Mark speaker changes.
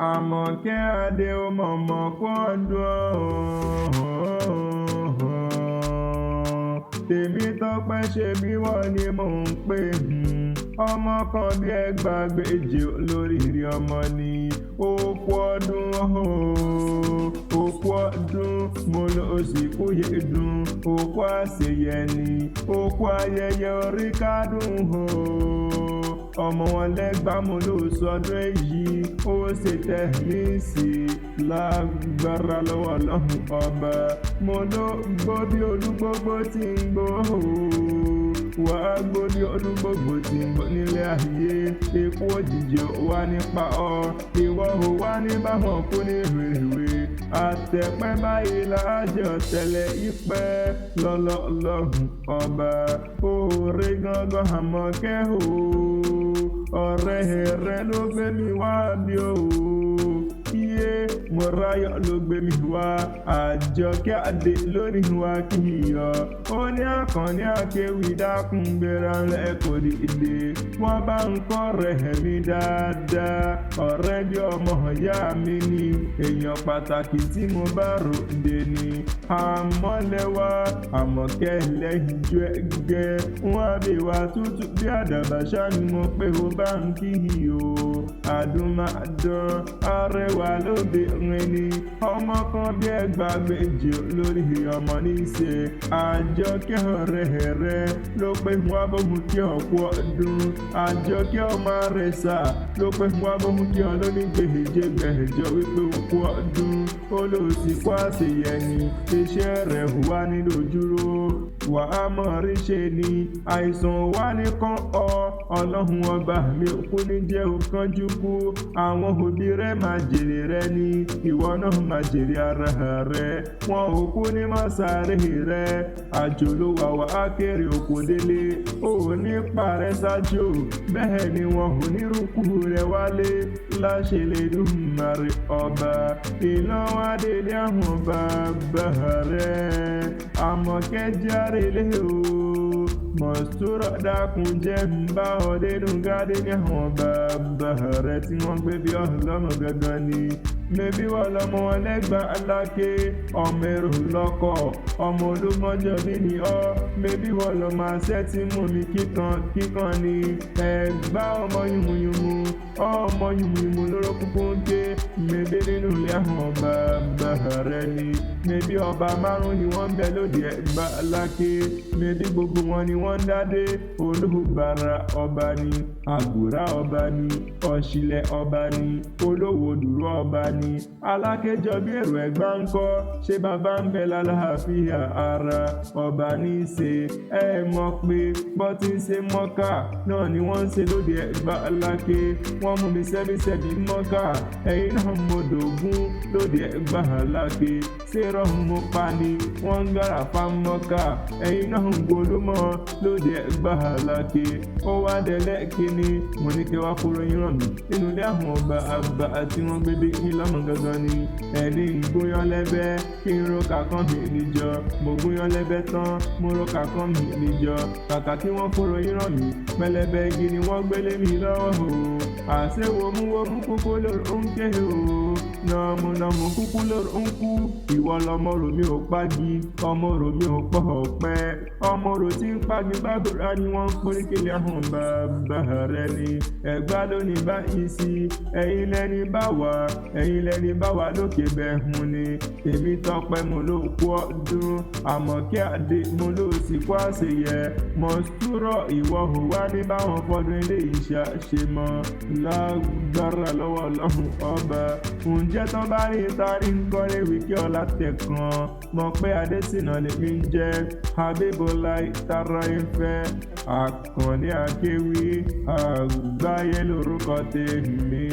Speaker 1: Àmọ̀kẹ́ Adé, ó mọ̀mọ́ kó ọdún. Tèmi tọpẹ́, ṣe bí wọ́n ní mò ń pè, ọmọ kan bí ẹgbàágbèje olóríire ọmọ ni. Òkú ọdún, òkú ọdún, mo lọ sí kúyè dùn. Òkú àṣeyẹ ni, òkú ayẹyẹ orí kádùn o. Ọmọ wọn lẹ́gbàá, mo ló sọdún èyí, ó ṣe tẹ̀mí sí lágbára lọ́wọ́ Ọlọ́run Ọba. Mo ló gbó bí olúgbógbó tí ń gbó, wà á gbó bí olúgbógbó tí ń gbó nílé ayé. Ikú òjijì ò wá nípa ọ, ìwọ ò wá ní báwọn kú ní rèwerèwe. Àtẹ̀pẹ́ báyìí láàjọ tẹ̀lé ìpẹ́ lọ́lọ́ Ọlọ́run Ọba. Òòrè gangan, Àmọ̀kẹ́ o, ọ̀rẹ́ rẹ ló gbé mi wá bí o. Iye Mọ̀ráyọ̀ ló gbé mi wá. Àjọkẹ́ Adé lórí wa kì í yọ. Ó ní Àkànní Akéwì, dákun gbéra lẹ́kọ̀ọ́ dìde. Wọ́n bá ń kọ́ rẹ̀ mi dáadáa. Ọ̀rẹ́ bí ọmọ ìyá mi ni, èèyàn pàtàkì tí mo bá ròde ni. Àmọ́lẹ́wà Àmọ̀kẹ́ lẹ́yìn ju ẹgẹ́ wọ́n á bí wa tútù bí àdàbà ṣá ni mo pé ó bá ń kí i o. Àdùnmáàdán arẹwà lóbìnrin ni, ọmọ kan bí ẹgbàágbèje lórí ọmọ ní í ṣe. Àjọkẹ́, ọ̀rẹ́ rẹ ló pé wọ́n bóun kí ọ̀pọ̀ ọdún. Àjọkẹ́ ọmọ rẹ̀ sà ló pé wọ́n bóun kí ọ lóní gbèjé gbẹ̀jọ wípé òkú ọdún, ó lò sí kó àṣeyẹ ni. Iṣẹ́ rẹ̀ wà nílò dúró, wà á mọ̀ rí ṣe ni. Àìsàn wà ní kán ọ, Ọlọ́run Ọba mi kú ní jẹ́ òkánjú kú. Àwọn òbí rẹ̀ máa jèrè rẹ ní, ìwọ náà máa jèrè ara rẹ. Wọn ò kú ní mọ́sáré rẹ. Àjò ló wà, wá á kéré òkò délé. Ò ní parẹ́ ṣáájú, bẹ́ẹ̀ ni wọn ò ní rúkú rẹ wálé láṣẹ lè dùnmarè Ọba. Ìlọ́wádélé àwọn bàbá rẹ, Àmọ̀kẹ́ járe lé o. Mọ̀súrọ̀, dákun jẹ́ ń bá ọ dénú gádé ní àwọn bàbá rẹ tí wọ́n gbé bí ọlọ́mọ gangan ni. Mẹbí wọ́n lọ́mọ wọn lẹ́gbàá Aláké, ọmọ èrò lọ́kọ̀, ọmọ olúmọ́jọ́ bí ni ọ́. Mẹbí wọ́n lọ́mọ àṣẹ tí mú mi kíkan kíkan ni. Ẹ̀gbá ọmọ yùmùyùmù, ọmọ yùmùyùmù lóró kúkú ń ké. Mẹbí nínú ilé àwọn bàbá rẹ ni. Mẹbí ọba márùn ni wọ́n ń bẹ lóde Ẹ̀gbá Aláké. Mẹbí gbogbo wọn ni wọ́n ń dádé. Olúbàrà ọba ni, Àgùrá ọba ni, Ọ̀ṣìlẹ̀ ọba ni, Olówó Dúró ọba ni. Alákéjọ bí èrò Ẹ̀gbá ń kọ́, ṣé bàbá ń bẹ lálàáfíà ara? Ọba ní í ṣe. Ẹ mọ̀ pé bọ́ tí ń ṣe mọ́kà náà ni wọ́n ń ṣe lóde Ẹ̀gbá Aláké. Wọ́n mú mi sẹ́bísẹ́bí mọ́kà, ẹ̀yin náà mo dògún lóde Ẹ̀gbá Aláké. Ṣé rọ́hùn mo pa ni? Wọ́n ń gbára fa mọ́kà, ẹ̀yin náà ń gbólúmọ́ lóde Ẹ̀gbá Aláké. Ó wá délẹ̀ kíní, mo ní kí wá kúrò yín ràn mí nínú ilé àwọn ọba àbá tí wọ́n gbé bí ìlọ́mọ gangan ni. Ẹni ń gúnyán lẹ́bẹ́ kí n ro kàkán mi níjọ. Mo gúnyán lẹ́bẹ́ tán, mo ro kàkán mi níjọ. Kàkà kí wọ́n kúrò yín ràn mí, pẹlẹbẹ igi ni wọ́n gbélé mi lọ́wọ́ o. Àṣewòmúwòmú kúkú lóru ń ké o, nàmúnàmú kúkú lóru ń kú. Ìwọ lọmọ rò mí ò pagi, ọmọ rò mí ò pọ̀ ọ̀pẹ, ọmọ rò tí ń pagi gbàdúrà ni wọ́n ń poríkèlè àwọn bàbá rẹ ni. Ẹ̀gbá lónìí báyìí sí, ẹ̀yin lẹ́ni bá wà, ẹ̀yin lẹ́ni bá wà lókè bẹ̀hùn ni. Èmi tọpẹ́, mo ló kú ọdún. Àmọ̀kẹ́ Adé, mo ló sì kó àṣeyẹ. Mọ̀súrọ̀, ìwọ ò wá ní báwọn fọdún ilé iṣẹ́ ṣe mọ́ lágbára lọ́wọ́ Ọlọ́run Ọba. Ǹjẹ́ tán bá rí tari ń kọ́lé wíkẹ́ ọ̀la tẹ̀kan mọ̀ pé Adésínà lèmi ń jẹ́ Habibullah Tara Ifẹ̀ Àkànní Akéwì àgbáyé lórúkọ tèmi.